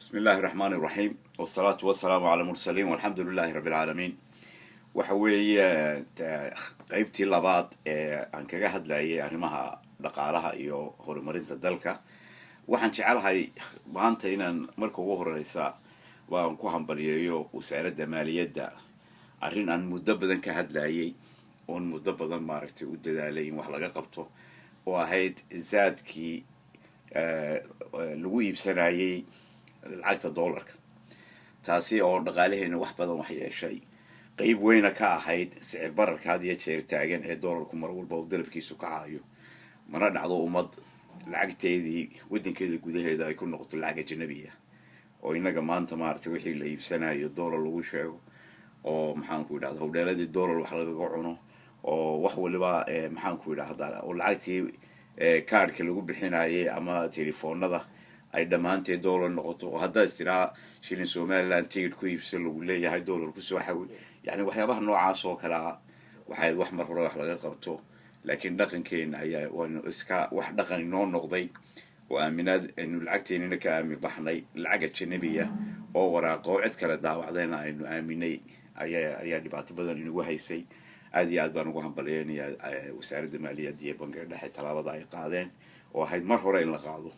Bismi illaahi raxmaani raxiim, wasalaatu wasalaamu cala mursaliin, walxamdu lilahi rabbi alcaalamiin. Waxa weeye qeybtii labaad ee aan kaga hadlayay arrimaha dhaqaalaha iyo horumarinta dalka. Waxaan jecelahay maanta inaan marka ugu horeysa waan ku hambaliyeeyo Wasaaradda Maaliyadda arrin aan muddo badan ka hadlayay, oon muddo badan maaragtay u dadaalay in wax laga qabto, oo ahayd Zaadkii lagu iibsanayay lacagta dollarka, taasi oo dhaqaalaheena wax badan wax yeeshay, qeyb weyna ka ahayd sicir bararka had iyo jeer taagan ee dollarku mar walba uu dalabkiisu kacayo. Mana dhacdo ummad lacagteedii waddankeeda gudaheeda ay ku noqoto lacag ajanabiya, oo innaga maanta maaragtay wixii la iibsanayo dollar lagu sheego, oo maxaanku idhahda hodheeladii dollar wax lagaga cuno, oo wax waliba maxaanku idhahdaa oo lacagtii kaadhka lagu bixinayay ama telefoonada ay dhammaanteed dollar noqoto, oo haddaad tiraa shilin Somaliland ticket ku iibso, lagu leeyahay dollar kusoo xawil. Yani waxyaabaha noocaas oo kale ah waxay wax mar hore wax laga qabto, laakiin dhaqankeena ayaa waanu iska wax dhaqan inoo noqday oo aaminaad aynu lacagteenina ka aamin baxnay, lacag ajanabiya oo waraaqo oo cid kale daawacdayna aynu aaminay ayaa dhibaato badan inagu haysay. Aad iyo aad baan ugu hambalyeynayaa Wasaaradda Maaliyadda iyo Bangiga Dhexe tallaabada ay qaadeen, oo ahayd mar hore in la qaado.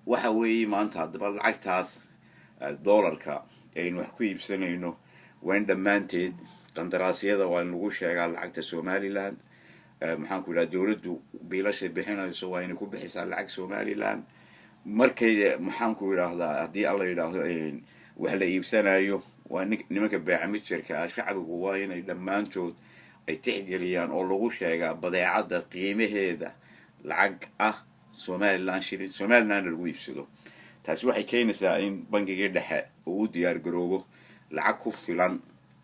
Waxa weeye maanta haddaba lacagtaas dollarka aynu wax ku iibsanayno waa in dhammaanteed qandaraasyada waa in lagu sheegaa lacagta Somaliland. Maxaanku idhaha dowladdu biilashay bixinayso waa inay ku bixisaa lacag Somaliland. Markay maxaanku idhaahdaa haddii Alla yidhaahdo wax la iibsanayo, waa nimanka beecamijirka ah shacbigu waa inay dhammaantood ay tixgeliyaan oo lagu sheegaa badeecadda qiimaheeda lacag ah Somaliland shilin, Somalilandna lagu iibsado. Taasi waxay keenaysaa in Bangigii Dhexe uu u diyaar garoobo lacag ku filan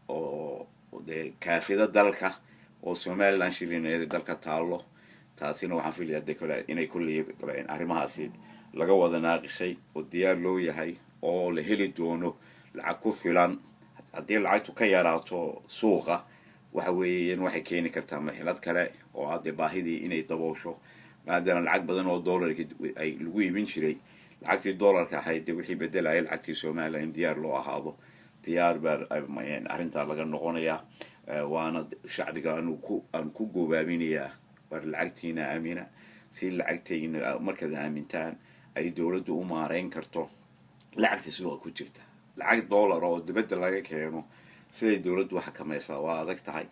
oo dee kaafida dalka oo Somaliland shilineeda dalka taallo. Taasina waxaan filayaa de kale inay kulley arrimahaasi laga wada naaqishay oo diyaar loo yahay oo la heli doono lacag ku filan. Haddii lacagtu ka yaraato suuqa, waxa weeyaan waxay keeni kartaa marxilad kale oo ah dee baahidii inay daboosho, maadaama lacag badan oo dollarka ay lagu iibin jiray lacagtii dollarka ahayd dee wixii bedelaya lacagtii Somaliland in diyaar loo ahaado. Diyaar baa arrintaa laga noqonayaa, waana shacbiga aan ku goobaaminayaa: war lacagtiina aamina, si lacagtayna markaad aamintaan ay dowladdu u maareyn karto lacagta suuqa ku jirta. Lacag dollar oo dibadda laga keeno siday dowladdu xakamaysaa waa adag tahay.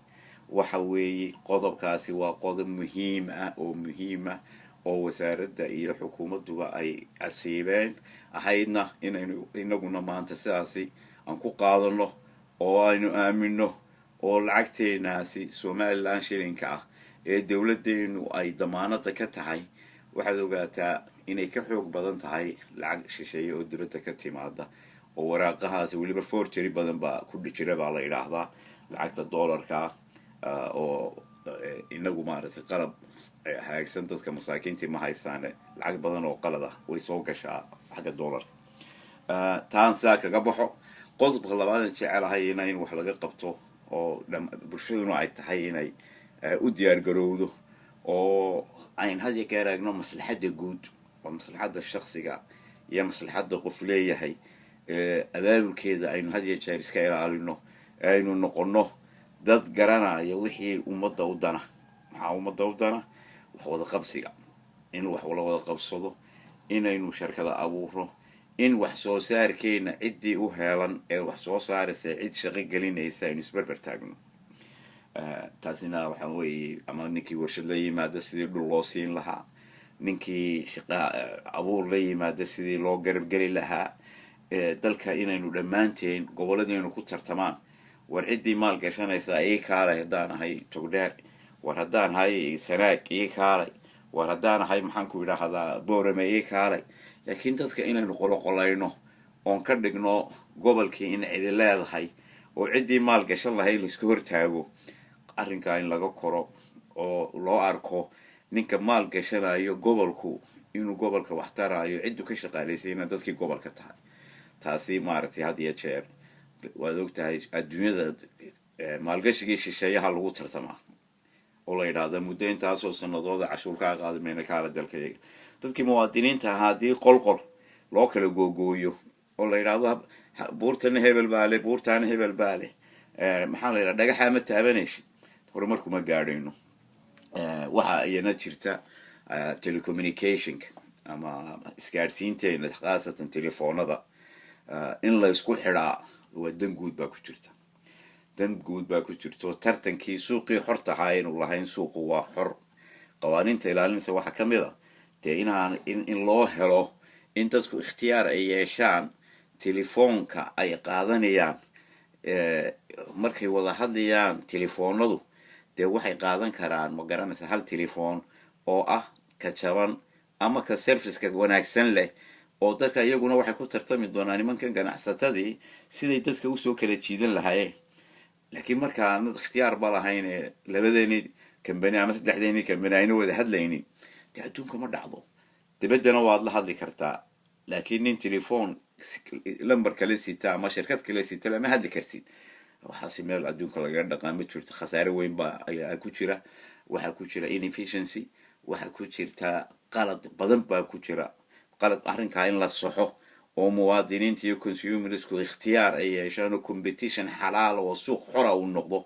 Waxa weeye qodobkaasi waa qodob muhiim ah oo muhiim ah oo wasaaradda iyo xukuumadduba ay asiibeen, ahaydna inaynu inaguna maanta sidaasi aan ku qaadano oo aynu aamino oo lacagteenaasi Somaliland shilinka ah ee dowladdeenu ay damaanada ka tahay. Waxaad ogaataa inay ka xoog badan tahay lacag shisheeye oo dibadda ka timaada oo waraaqahaasi weliba forgery badan baa ku jira baa la yidhaahdaa lacagta dollarka, oo inagu maaragtay qalab hagaagsan dadka masaakiintii ma haystaane, lacag badan oo qalad ah way soo gashaa xagga dollarka. Taan sidaa kaga baxo. Qodobka labaadan jecelahay in wax laga qabto oo bulshaduna ay tahay inay u diyaar garowdo oo ayn had iyo goor eegno maslaxadda guud oo maslaxadda shaksiga iyo maslaxadda qof leeyahay abaabulkeeda aynu had iyo jeer iska ilaalino, aynu noqono dad garanaya wixii ummadda u dana. Maxaa ummadda u dana? Wax wada qabsiga, in wax la wada qabsado, inaynu sharkada abuuro, in wax soo saarkeena ciddii u heelan ee wax soo saaraysa, cid shaqo gelinaysa aynu isberber taagno. Taasina waxa weeye ama ninkii warshad la yimaado sidii dhul loo siin lahaa, ninkii shaqa abuur la yimaado sidii loo garab geli lahaa. Dalka inaynu dhammaanteen gobolladeenu ku tartamaan: war ciddii maal gashanaysaa ii kaalay, haddaan ahay Togdheer, war haddaan ahay Sanaag ii kaalay, war haddaan ahay maxaanku idhaahdaa Boorame ii kaalay. Laakiin dadka inaynu qoloqolayno oon ka dhigno gobolkii in cidi leedahay oo ciddii maal gashan lahayd laiska hortaago, arrinkaa in laga koro oo loo arko ninka maal gashanayo gobolku inuu gobolka wax taraayo, ciddu ka shaqaalaysay ina dadkii gobolka tahay. Taasi maaragtay had iyo jeer waad og tahay adduunyada maalgashigii shisheeyaha lagu tartamaa oo la yidhaahda muddo intaasoo sanadooda cashuur kaa qaadi mayna, kaala dalkayaga. Dadkii muwaadiniinta ahaa haddii qolqol Loo kala googooyo oo la yidhaahdo buurtana hebel baa leh, buurtaana hebel baa leh, maxaa la yidhaha, dhagaxaa ma taabanaysid, horumarku ma gaadhayno. Waxa iyana jirta telecommunicationka ama isgaadhsiinteena, khaasatan telefoonada in la isku xidhaa waa dan guud baa ku jirta, dan guud baa ku jirto. Tartankii suuqii xorta ahaa aynu lahayn, suuqu waa xor, qawaaniinta ilaalinaysa waxaa ka mid a dee inaan in loo helo in dadku ikhtiyaar ay yeeshaan telefoonka ay qaadanayaan markay wada hadlayaan. Telefoonadu dee waxay qaadan karaan, ma garanaysa, hal telefoon oo ah ka jaban ama ka serviceka wanaagsan leh, oo dadka iyaguna waxay ku tartami doonaan nimankan ganacsatadii siday dadka usoo kala jiidan lahaayeen. Laakiin marka aanad ikhtiyaar ba lahayn ee labadeeni company ama saddexdeeni company ayna wada hadlaynin, dee adduunka ma dhacdo. Dibaddana waad la hadli kartaa, laakiin nin telefoon lamber kale sita ama shirkad kale sita lama hadli kartid. Waxaasi meel adduunka lagaga dhaqaa ma jirto. Khasaare weyn baa ayaa ku jira, waxaa ku jira inefficiency, waxaa ku jirta qalad badan baa ku jira, qalad. Arrinkaa in la saxo oo muwaadiniinta iyo consumersku ikhtiyaar ay yeeshaan oo competition xalaal oo suuq xora uu noqdo,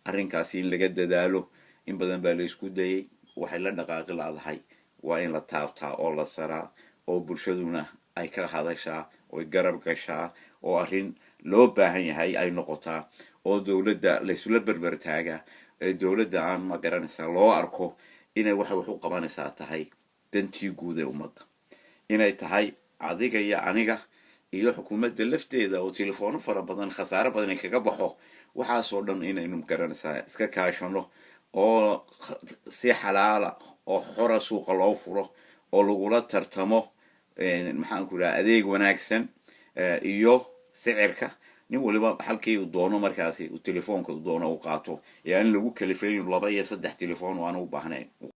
arrinkaasi in laga dadaalo. In badan baa la isku dayay, waxay la dhaqaaqi laadahay. Waa in la taabtaa oo la saraa oo bulshaduna ay ka hadashaa oy garab gashaa oo arrin loo baahan yahay ay noqotaa oo dowladda laysula berber taagaa ee dowladda aan, ma garanaysaa, loo arko inay waxay wax u qabanaysaa tahay dantii guud ee ummadda, inay tahay adiga iyo aniga iyo xukuumadda lafteeda oo telefoono fara badan khasaare badan ay kaga baxo. Waxaasoo dhan inaynu, garanaysaa, iska kaashano oo si xalaala oo xora suuqa loo furo oo lagula tartamo, maxaan ku dhaha, adeeg wanaagsan iyo sicirka, nin waliba halkii uu doono markaasi uu telefoonka uu doono uu qaato ee aan lagu kalifaynin laba iyo saddex telefoon oo aan u baahnayn.